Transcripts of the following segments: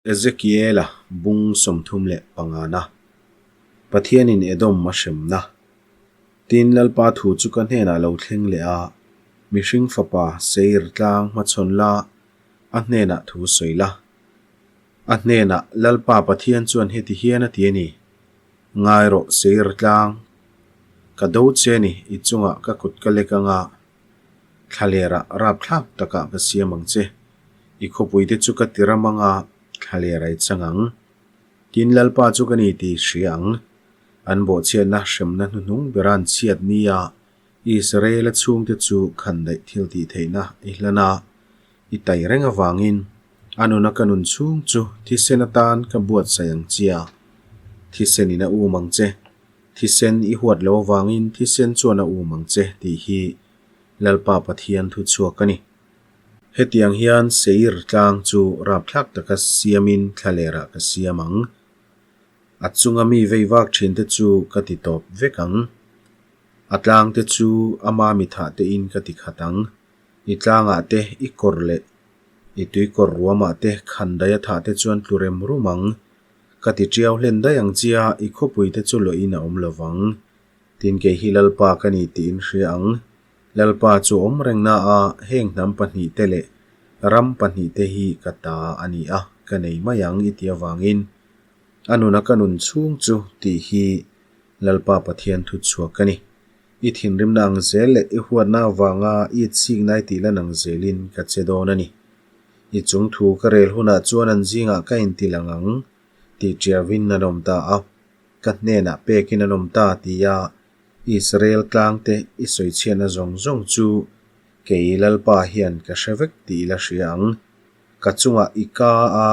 Ezekiela bung 35na Pathianin Edom a hremna. Tin, Lalpa thu chu ka hnenah lo thleng leh a, Mihring fapa Seir tlang hmachhawn la, a hnenah thu sawi la. A hnenah, Lalpa Pathian chuan heti hian a ti a ni, Ngai rawh Seir tlang, ka do che ni, i chungah ka kut ka lek anga, Thlalerah rapthlak takah ka siam ang che. I khawpuite chu ka ti ram anga thlaler a i chang ang. Tin, Lalpa chu ka ni tih i hria ang. An bawhchhiatna hremna hnuhnung bera an chhiat nia Israela chhungte chu khandaih thil tih theihna i hlan a, i tai reng avangin a nuna ka nun chhung chu thisen atan ka buatsaih ang che a, thisen in a um ang che. Thisen i huat lo avangin thisen chuan a um ang che tih hi Lalpa Pathian thu chhuak a ni. Hetiang hian Seir tlang chu rapthlak taka siamin thlalerah ka siam ang. A chunga mi vei vak thinte chu ka ti tawp vek ang. A tlangte chu ama mi thah tein ka ti khat ang. I tlangah te i kawr leh i tuikawr ruamah te khandaia thah te chuan tlu rem rum ang. Ka ti ṭiau hlen daih ang chia, i khawpuite chu lawhin a awm lo vang. Tin, kei hi Lalpa ka ni tiin hria ang. Lalpa chu awm reng na a, heng hnam pahnihte leh ram pahnihte hi ka ta a ni a, ka nei mai ang i ti avangin a nuna ka nun chhung chu tih hi Lalpa Pathian thu chhuak ka ni. I thinrimna ang zel leh i huatna avanga i itsikna i tih lan ang zelin ka che dawn a ni. I chung thu ka rel hunah chuan an zingah ka inti lang ang tih ṭiavin an awm ta a, ka hnenah pekin an awm ta tia Israel tlangte i sawichhiatna zawng zawng chu kei Lalpa hian ka hre vek tih i la hria ang. Ka chungah i ka a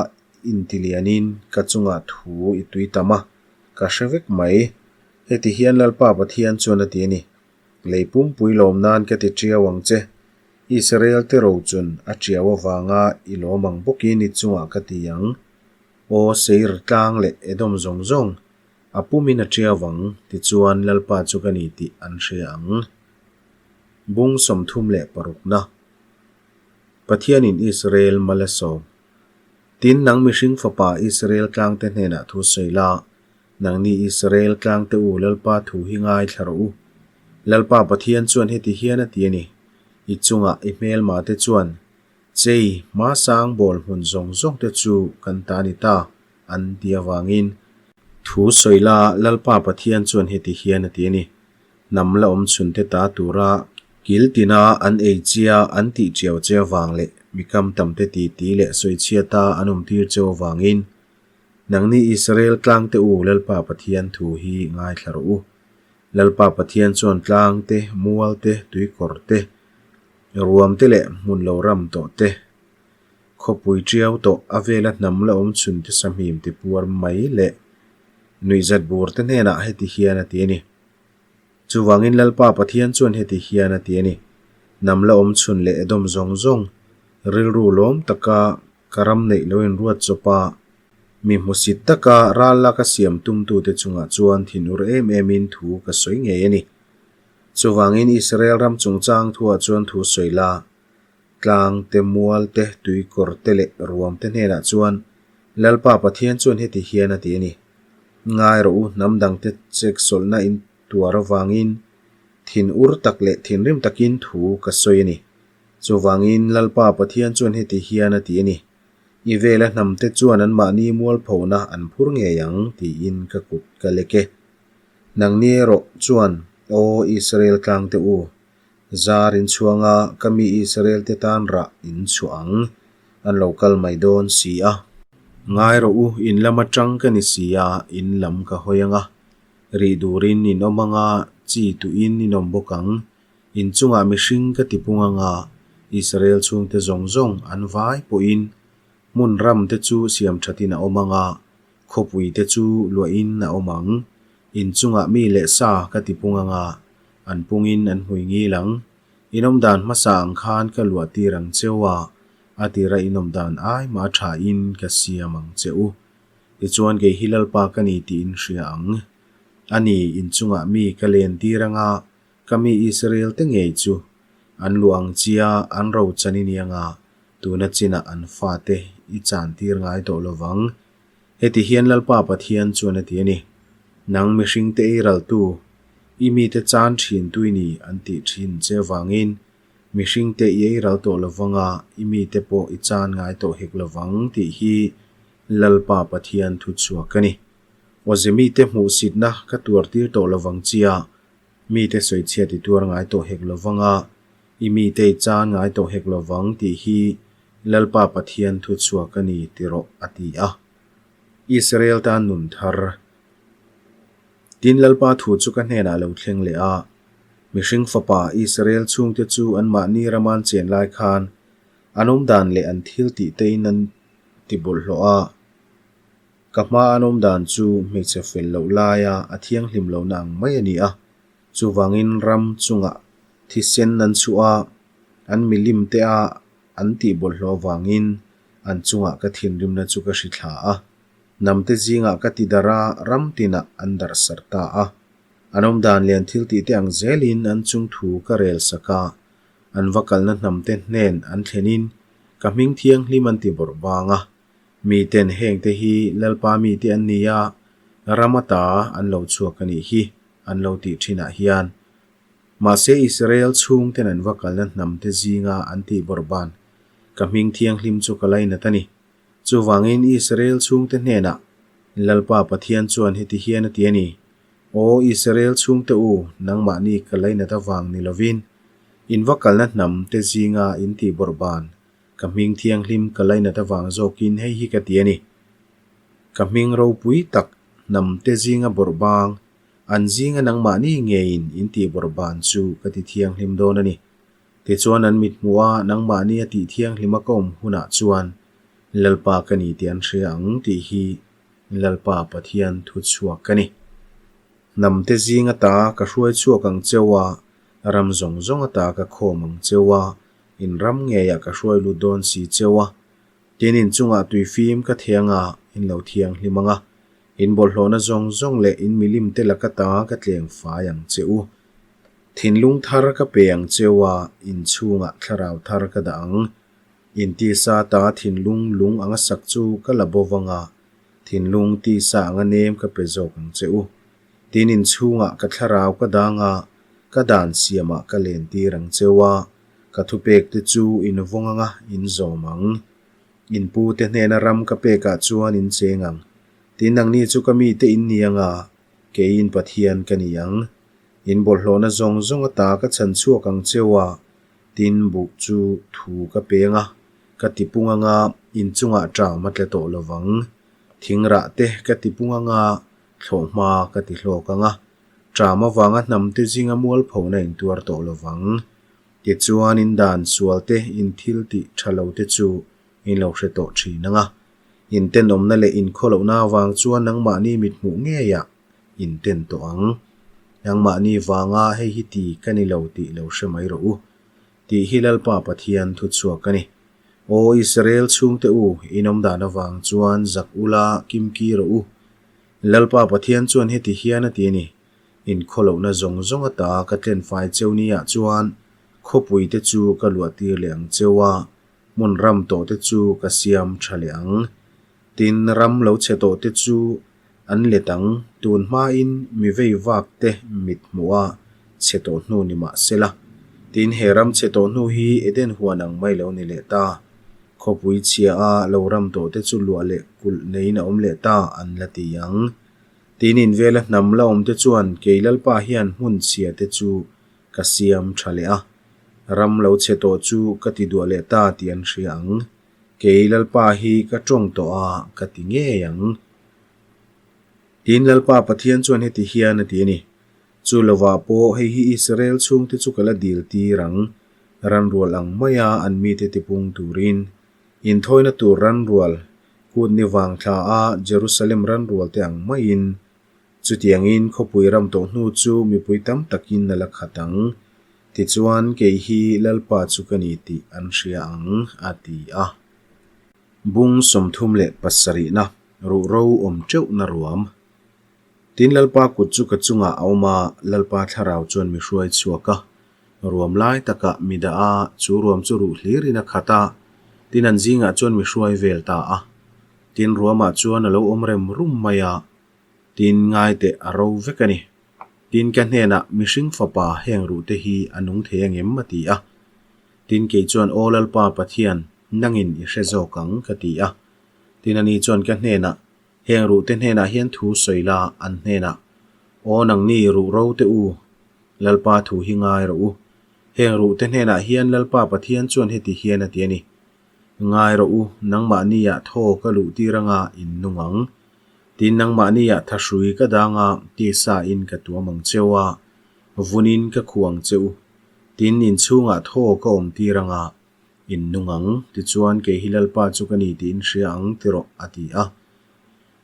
inti lianin ka chungah thu i tui tam a, ka hre vek mai. Heti hian Lalpa Pathian chuan a ti a ni, Lei pumpui lawm nan ka ti ṭiau ang che. Israel te ro chun a ṭiau avanga i lawm ang bawkin i chungah ka ti ang. Aw Seir tlang leh Edom zawng zawng, a pumin a ṭiau ang, tichuan Lalpa chu ka ni tih an hria ang. Bung 36na Pathianin Israel mal a sawm. Tin, nang mihring fapa Israel tlangte hnenah thu sawi la, Nangni Israel tlangte u Lalpa thu hi ngaithla rawh u. Lalpa Pathian chuan heti hian a ti a ni, I chungah i hmelmate chuan, Chei, hma sang bawl hmun zawng zawngte chu kan ta ni ta, an ti avangin. Thu sawi la, Lalpa Pathian chuan heti hian a ti a ni, Hnam la awm chhunte ta tura kil tina an ei chia an tih chiau che avang leh mi kam tamte titi leh sawichhiata an awmtir cheu avangin, Nangni Israel tlangte u Lalpa Pathian thu hi ngaithla rawh u. Lalpa Pathian chuan tlangte, mualte, tuikawrte, ruamte leh hmun lo ram tawhte, khawpui ṭiau tawh a vela hnam la awm chhunte sahmim ti puar mai leh nuihzat burte hnenah heti hian a ti a ni. Chuvangin Lalpa Pathian chuan heti hian a ti a ni, Hnam la awm chhun leh Edom zawng zawng, rilru lawm taka Ka ram neih lo inruat chawp a, mi hmusit taka ral laka siam tumtute chungah chuan thinur em emin thu ka sawi ngei a ni. Chuvangin Israel ram chungchang thuah chuan thu sawi la, tlang te, mual te, tuikawr te leh ruam te hnenah chuan Lalpa Pathian chuan heti hian a ti a ni, Ngai rawh u, hnam dangte cheksawlhna in tuar avangin thinur tak leh thinrim takin thu ka sawi a ni. Chuvangin Lalpa Pathian chuan heti hian a ti a ni, I vela hnamte chuan anmahni mualphona an phur ngei ang, tiin ka kut ka lek e. Nangni erawh chuan, Aw Israel tlangte u, zar in chhuang a, ka mi Israel-te tan rah in chhuah ang, an lo kal mai dawn si a. Ngai rawh u, in lam atang ka ni si a, in lam ka hawi ang a, rih durin in awm ang a, chi tuhin in awm bawk ang, In chungah mihring ka ti pung anga Israel chhungte zawng zawng an vai pawhin hmun ram te chu siam thatin a awm anga khawpui te chu luahin a awm ang. In chungah mi leh sa ka ti pung anga an pungin an hmui ngil ang. In awm dan hmasa ang khan ka luah tir ang cheu a, a tira in awm dan ai mah thain ka siam ang che u. Tichuan kei hi Lalpa ka ni tiin hria ang. Ani, in chungah mi ka len tir anga Ka mi Israel te ngei chu an luh ang chia an ro chan i ni anga, Tuna chinah an fate i chantir ngai tawh lo vang. Heti hian Lalpa Pathian chuan a ti a ni, Nang mihringte ei raltu, i mite chan thin tui ni an tih thin che avangin mihringte i ei ral tawh lo vanga i mite pawh i chan ngai tawh hek lo vang tih hi Lalpa Pathian thu chhuak a ni. Awze mite hmuhsitna ka tuartir tawh lo vang chia, mite sawichhiat i tuar ngai tawh hek lo vanga i mite i chan ngai tawh hek lo vang tih hi Lalpa Pathian thu chhuak a ni ti rawh, a ti a. Israel tan nun thar. Tin, Lalpa thu chu ka hnenah lo thleng leh a, Mihring fapa Israel chhungte chu anmahni rama an chen lai khan an awm dan leh an thil tih tein an ti bawlhhlawh a. Ka hma an awm dan chu hmeichhe fel loh laia a thianghlim lohna ang mai a ni a, chuvangin ram chungah thisen an chhuah a, an milim te a an tih bawlhhlawh avangin an chungah ka thinrimna chu ka hri thla a. Hnamte zingah ka ti darh a, ram tinah an darh sarh ta a. An awm dan leh an thil tih te ang zelin an chung thu ka rel sak a, an va kalna hnamte hnen an thlenin ka hming thianghlim an ti bawrh bang a. Miten hengte hi Lalpa mite an ni a, ram ata an lo chhuak a nih hi an lo tih thinah hian. Mahse Israel chhungten an va kalna hnamte zinga an tih bawrhban ka hming thianghlim chu ka lainat a ni. Chuvangin Israel chhungte hnenah Lalpa Pathian chuan heti hian a ti a ni, Aw Israel chhungte u, nangmahni ka lainat avang ni lovin, in va kalna hnamte zinga in tih bawrhban Ka hming thianghlim ka lainat avang zawkin hei hi ka ti a ni. Ka hming ropui tak hnamte zinga bawrhbang, an zinga nangmahni ngeiin in tih bawrhban chu ka ti thianghlim dawn a ni. Tichuan an mithmuh a nangmahni a tih thianghlima ka awm hunah chuan Lalpa ka ni tih an hria ang tih hi Lalpa Pathian thu chhuak ka ni. Hnamte zinga ta ka hruai chhuak ang cheu a, ram zawng zawnga ta ka khawm ang cheu a, In ram ngeiah ka hruai lut dawn si cheu a, tin in chungah tui fim ka thiang a, in lo thianghlim ang a, in bawlhhlawhna zawng zawng leh in milim te laka ta ka tleng fai ang che u. Thinlung thar ka pe ang cheu a, in chhungah thlarau thar ka dah ang. In tisa ta thinlung lung anga sak chu ka la bo vang a, thinlung tisa anga nem ka pe zawk ang che u. Tin in chhungah ka thlarau ka dang a, ka dan siamah ka lentir ang cheu a, Ka thupek te chu in vawng anga in zawm ang. In pu te hnena ram ka pekah chuan in cheng ang. Tin nangni chu ka mite in ni anga, keiin Pathian ka ni ang. In bawlhhlawhna zawng zawng ata ka chhan chhuak ang cheu a, tin buh chu thu ka peng a, ka tipung anga in chungah ṭam a tle tawh lo vang. Thingrah te ka tipung anga thlawhhma ka ti hlawk anga, Ṭam avanga hnamte zinga mualphona in tuar tawh lo vang. Tichuan in dan sualte in thil tih ṭha lote chu in lo hre tawh ṭhin ang a. In tenawmna leh in khawlohna avang chuan nangmahni mithmuh ngeiah in ten tawh ang. Nangmahni vanga hei hi ti ka ni lo tih lo hre mai rawh u. Tih hi Lalpa Pathian thu chhuak a ni. Aw Israel chhungte u, in awmdan avang chuan zak ula kimki rawh u. Lalpa Pathian chuan heti hian a ti a ni, In khawlohna zawng zawng ata ka tlenfai cheu niah chuan khawpui te chu ka luah tir leh ang cheu a, hmun ram tawh te chu ka siam tha leh ang. Tin, ram lo chhe tawh te chu an let ang, tun hmain mi vei vak te mit hmuh a chhe tawh hnu ni mah sela. Tin, he ram chhe tawh hnu hi Eden huan ang mai lo ni leh ta. Khawpui chhia a lo ram tawh te chu luah leh kulh neiin a awm leh ta an la ti ang. Tin invela hnam la awm te chuan kei Lalpa hian hmun chhia te chu ka siam tha leh a, ram lo chhe tawh chu ka ti duah leh ta tih an hria ang. Kei Lalpa hi ka tawng tawh a ka ti ngei ang. Tin Lalpa Pathian chuan heti hian a ti a ni, Chu lovah pawh hei hi Israel chhungte chu ka la dil tir ang, ranrual ang maia an mite tipung turin. Inthawina tur ranrual, kut ni vang thla a Jerusalem ranrual te ang maiin. Chutiangin khawpui ram tawh hnu chu mipui tam takin a la khat ang. Tichuan kei hi Lalpa chu ka ni tih an hria ang, a ti a. Bung 37na ruhro awm teuhna ruam. Tin Lalpa kut chu ka chungah a awm a, Lalpa thlarau chuan mi hruai chhuak a. Ruam lai takah mi dah a, chu ruam chu ruh hlirin a khat a. Tin, an zingah chuan mi hruai vel ta a. Tin, ruamah chuan a lo awm rem rum mai a. Tin, ngai teh a ro vek a ni. Tin, ka hnenah, Mihring fapa, heng ruhte hi a nung thei angem? a ti a. Tin, kei chuan, Aw Lalpa Pathian, nangin i hre zawk ang, ka ti a. Tin, ani chuan ka hnenah, Heng ruhte hnenah hian thu sawi la, an hnenah, Aw nangni ruh ro te u, Lalpa thu hi ngai rawh u. Heng ruhte hnenah hian Lalpa Pathian chuan heti hian a ti a ni, Ngai rawh u, nangmahniah thaw ka luh tir anga in nung ang. Tin, nangmahniah thahrui ka dang a, tisa in ka tuam ang cheu a, vunin ka khuh ang che u. Tin, inchhungah thaw ka awm tir anga in nung ang, tichuan kei hi Lalpa chu ka ni tih in hria ang ti rawh, a ti a.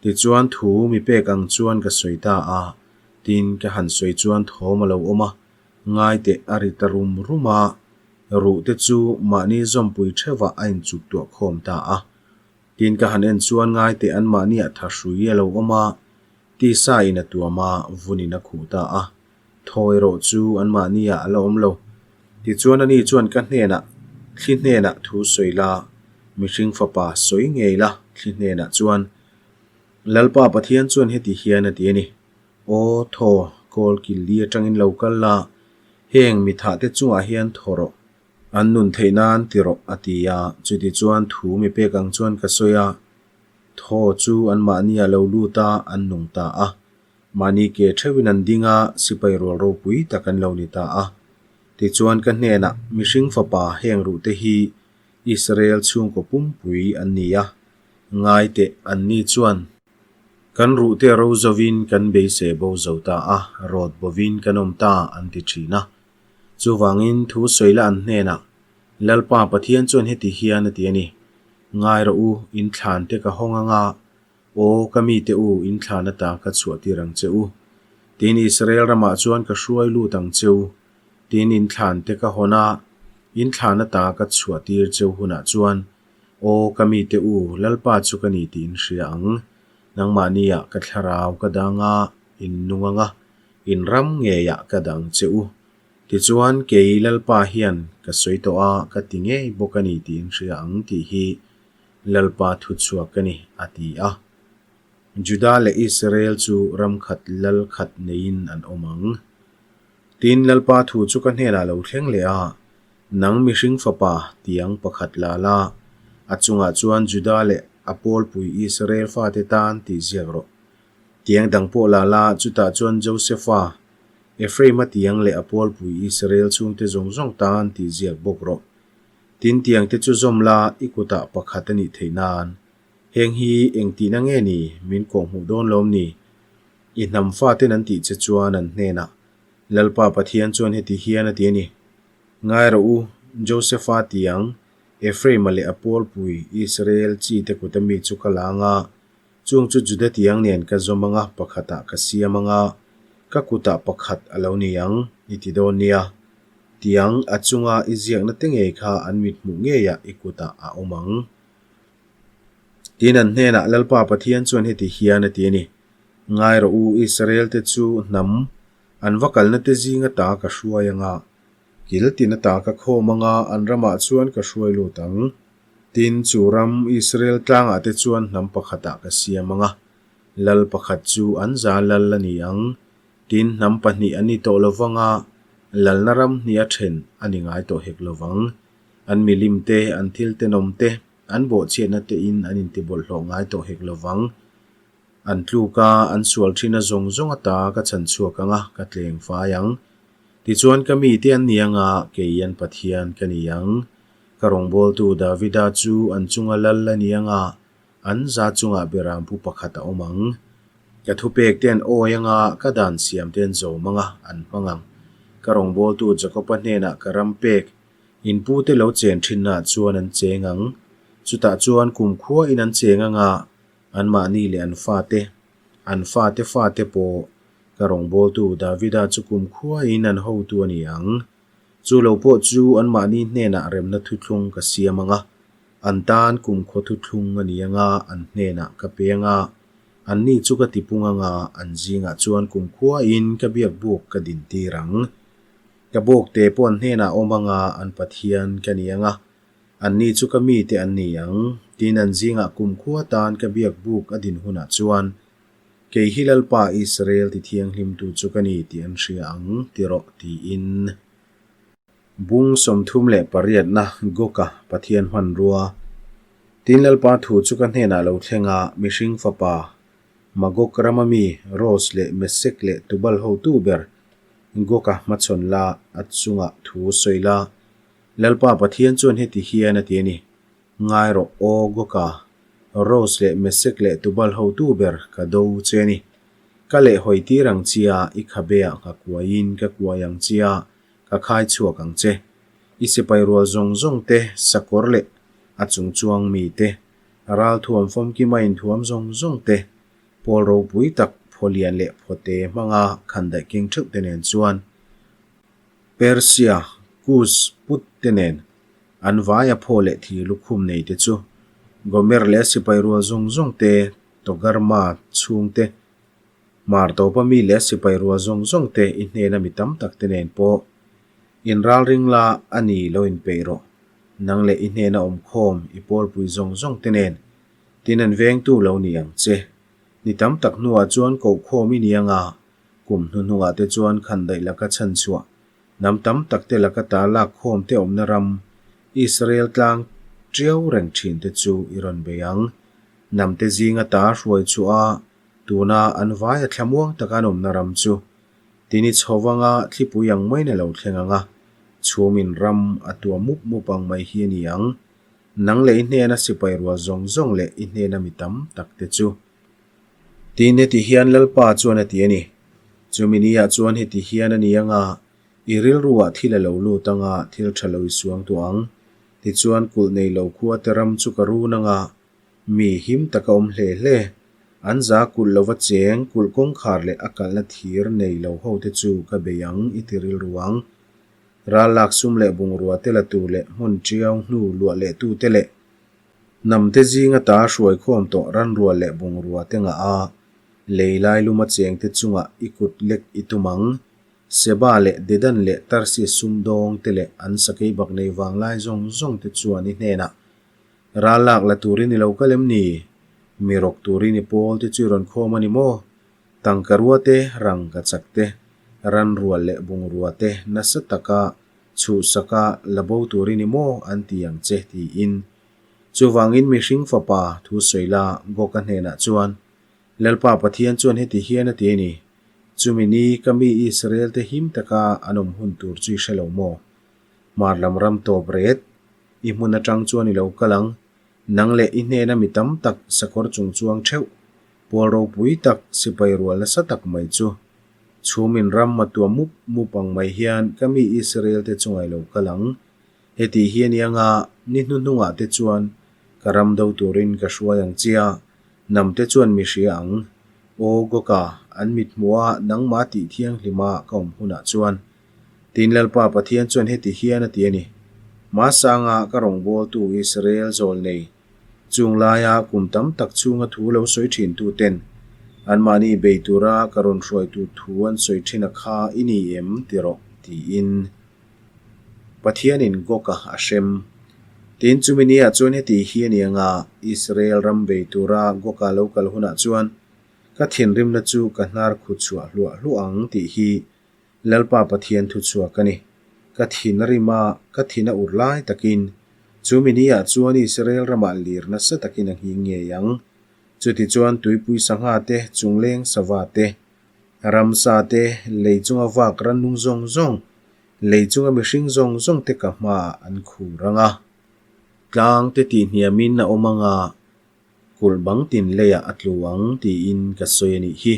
Tichuan thu mi pek ang chuan ka sawi ta a, tin ka han sawi chuan thawm a lo awm a, ngai teh a ri ta rum rum a, ruh te chu mahni zawmpui theuhah a inchuk tuah khawm ta a. Tin ka han en chuan ngai teh anmahniah thahrui a lo awm a, tisa in a tuam a, vunin a khuh ta a. Thaw erawh chu anmahniah a la awm lo. Tichuan ani chuan ka hnenah, Thli hnenah thu sawi la, mihring fapa sawi ngei la, thli hnenah chuan, Lalpa Pathian chuan heti hian a ti a ni, Aw, thaw, kawl kil li atangin lo kal la, heng mi thahte chungah hian thaw rawh, an nun theih nan ti rawh, a ti a. Chutichuan thu mi pek ang chuan ka sawi a, thaw chu anmahniah lo lut a, an nung ta a. Mahni ke theuhin an ding a, sipai rual ropui tak an lo ni ta a. Tichuan ka hnenah, Mihring fapa heng ruhte hi Israel chhungkaw pumpui an ni a, ngai teh anni chuan kan ruhte ro zovin kan beisei bo zo ta a, rawt bovin kan awm ta an ti thin a. Chuvangin thu sawila an hnenah, Lalpa Pathian chuan heti hian a ti a ni, Ngai rawh u, in thlante ka hawng anga, Aw, ka mite u, in thlan ata ka chhuah tir ang che u. Tin, Israel ramah chuan ka hruai lut ang che u. Tin, in thlan te ka hawn a, in thlan ata ka chhuah tir cheu hunah chuan, Aw, ka mite u, Lalpa chu ka ni tih in hria ang. Nangmahniah ka thlarau ka dang a, in nung ang a, in ram ngeiah ka dang che u. Tichuan, kei Lalpa hian ka sawi tawh a, ka ti ngei bawk a ni tih in hria ang tih hi Lalpa thu chhuak ka ni, a ti a. Juda leh Israel chu ram khat lal khat neiin an awm ang. Tin, Lalpa thu chu ka hnenah lo thleng leh a, Nang mihring fapa, tiang pakhat la la, a chungah chuan Juda leh a pawlpui Israel fate tan tih ziak rawh. Tiang dang pawh la la, chutah chuan Josefa, Ephraima tiang leh a pawlpui Israel chhungte zawng zawng tan tih ziak bawk rawh. Tin tiang te chu zawm la i kutah pakhat a nih theih nan. Heng hi eng tihna nge ni min kawhhmuh dawn lawm ni? I hnam faten an tih che chuan an hnenah, Lalpa Pathian chuan heti hian a ti a ni, Ngai rawh u, Josefa tiang, Ephraima leh a pawlpui Israel chi te kuta mi chu ka la anga, chung chu Juda tiang nen ka zawm anga pakhatah ka siam anga, ka kutah pakhat a lo ni ang, i ti dawn nia. Tiang a chunga i ziakna te ngei kha an mit hmuh ngeiah i kutah a awm ang. Tin an hnenah Lalpa Pathian chuan heti hian a ti a ni, Ngai rawh u, Israel te chu hnam an va kalna te zing ata ka hruai anga, kil tin ata ka khawm anga an ramah chuan ka hruai lut ang. Tin, chu ram Israel tlangah te chuan hnam pakhatah ka siam anga, lal pakhat chu an za lal a ni ang. Tin, hnam pahnih an ni tawh lo vang a, lalna ram hnih a then a ni ngai tawh hek lo vang. An milim te, an thil tenawm te, an bawhchhiatna tein an intibawlhhlawh ngai tawh hek lo vang. An tluk a, an sual thin a zawng zawng ata ka chhan chhuak ang a, ka tleng fai ang. Tichuan ka mite an ni ang a, kei an Pathian ka ni ang. Ka rawngbawltu Davida chu an chunga lal a ni ang a, An za chungah berampu pakhat a awm ang. Ka thupek te an awi anga, ka dan siam te an zawm anga, an hmang ang. Ka rawngbawltu Jakoba hnenah ka ram pek, in pute lo chen thinnaah chuan an cheng ang. Chutah chuan kumkhua in an cheng anga, anmahni leh an fate, an fate fate pawh, ka rawngbawltu Davida chu kumkhua in an hotu a ni ang. Chu lo pawh chu anmahni hnenah remna thuthlung ka siam ang a, an tan kumkhaw thuthlung a ni ang a, an hnenah ka pe ang a, anni chu ka tipung ang a, an zingah chuan kumkhuain ka biak buk ka dintir ang. Ka bawkte pawh an hnenah a awm ang a, an Pathian ka ni ang a. Anni chu ka mite an ni ang, tin an zingah kumkhua tan ka biak buk a din hunah chuan, Kei hi Lalpa Israel ti thianghlimtu chu ka ni tih an hria ang, ti rawh, tiin. Bung 38na Goka Pathian hmanrua Tin Lalpa thu chu ka hnenah lo thleng a, mihring fapa, Magog rama mi Ros leh Mesek leh Tubal hotu ber Goka hmachhawn la, a chungah thu sawi la, Lalpa Pathian chuan heti hian a ti a ni, Ngai rawh aw Goka, Ros leh Mesek leh Tubal hotu ber ka do che a ni. Ka lehhawi tir ang chia, i khabeah ka kuaiin ka kuai ang chia, ka khai chhuak ang che. I sipai rual zawng zawng te, sakawr leh a chung chuang mi te, ralthuam fawmkima inthuam zawng zawng te, pawl ropui tak phawlian leh phawte hmanga khandaih keng theuh te nen chuan Persia, Kus, Put te nen an vaia phaw leh thir lukhum nei te chu Gomer leh sipai rual zawng zawng te, Togarma chhung te, Hmar tawpa mi leh sipai rual zawng zawng te i hnena mi tam tak te nen pawh in ralring la a ni lo inpeih rawh. Nang leh i hnena awmkhawm i pawlpui zawng zawng te nen tin an vengtu lo ni ang che. Ni tam tak hnuah chuan kohkhawm i ni anga kum hnuhnungah te chuan khandaih laka chhanchhuah hnam tam tak te laka ta lakkhawm te awmna ram Israel tlang tiau reng thin te chu i rawn bei ang. Hnam te zinga ta hruai chhuah a Tuna an vaia thlamuang taka an awmna ram chu tini chho vanga thlipui ang maiin a lo thleng ang a, chhumin ram a tuam mup mup ang mai hi a ni ang. Nang leh i hnena sipai rual zawng zawng leh i hnena mi tam tak te chu. Tin, heti hian Lalpa chuan a ti a ni. Chumi niah chuan heti hian a ni ang a, i rilruah thil a lo lut ang a, thil tha lo i suang tuah ang. Tichuan kulh nei lo khua te ram chu ka run ang a, Mi him taka awm hle hle. An za kulh lova cheng, kulh kawngkhar leh a kalhna thir nei lo ho te chu ka bei ang i ti rilru ang. Ral lak sum leh bungrua te la tu leh hmun tiau hnu luah leh tu te leh hnam te zinga ta hruai khawm tawh ranrual leh bungrua te ngah a, lei lai luma cheng te chungah i kut lek i tum ang. Seba leh Dedan leh Tarsis sumdawng te leh an sakei bak nei vanglai zawng zawng te chuan i hnenah Ral lak la turin i lo kal em ni? Mi rawk turin i pawl te chu i rawn khawm a ni maw? Tangka rua te, rangka chak te, ran rual leh bungrua te nasa taka chhuhsaka la bo turin i maw an ti ang che tiin. Chuvangin mihring fapa thu sawi la Goka hnenah chuan, Lalpa Pathian chuan heti hian a ti a ni, Chumi ni ka mi Israel te him taka an awm hun tur chu i hre lo maw? Hmar lam ram tawp ret. I hmun atang chuan i lo kal ang. Nang leh i hnena mi tam tak sakawr chung chuang theuh, pawl ropui tak, sipai rual nasa tak mai chu. Chhumin ram a tuam mup mup ang mai hian ka mi Israel te chungah i lo kal ang. Heti hi a ni anga, ni hnuhnungah te chuan ka ram do turin ka hruai ang chia, hnam te chuan mi hria ang. Aw Goka, an mithmuha nangmah tih thianghlima ka awm hunah chuan Tin, Lalpa Pathian chuan heti hian a ti a ni, Hmasanga ka rawngbawltu Israel zawl nei, chung laia kum tam tak chhunga thu lo sawi thintuten anmahni bei tura ka rawn hruaitu thu an sawi thin a kha i ni em ti rawh, tiin Pathianin Goka a hrem. Tin, chumi niah chuan heti hi a ni anga Israel ram bei tura Goka lo kal hunah chuan ka thinrimna chu ka hnar khut chhuah hluah hluah ang tih hi Lalpa Pathian thu chhuak a ni. Ka thin a rim a, ka thin a ur lai takin, chu mi ni ah chuan Israel ramah lir nasa takin a nghing ngei ang. Chutichuan tuipui sangha te, chungleng sava te, ramsa te, lei chunga vak rannung zawng zawng, lei chunga mihring zawng zawng te ka hmaah an khur ang a. Tlang te tihhniamin a awm ang a, Kulh bang tin leiah a tlu ang tiin ka sawi a nih hi.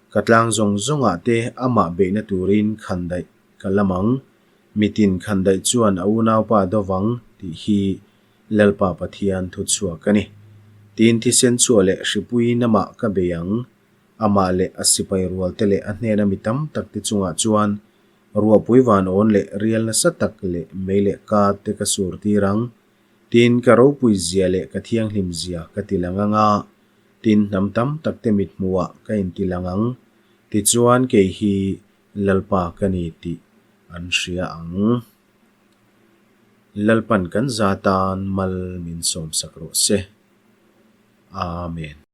Ka tlang zawng zawngah te amah beihna turin khandaih ka lam ang, mitin khandaih chuan a unaupa a dovang tih hi Lalpa Pathian thu chhuak a ni. Tin thisen chhuah leh hripuiin amah ka bei ang, amah leh a sipai rualte leh a hnena mi tam takte chungah chuan ruahpui van awn leh rial nasa tak leh mei leh kat te ka sur tir ang. Tin, ka ropui zia leh ka thianghlim zia ka ti lang ang a, tin hnam tam tak te mithmuhah ka inti lang ang, tichuan kei hi Lalpa ka ni tih an hria ang. Lalpan kan za tan mal min sawmsak rawh se. Amen.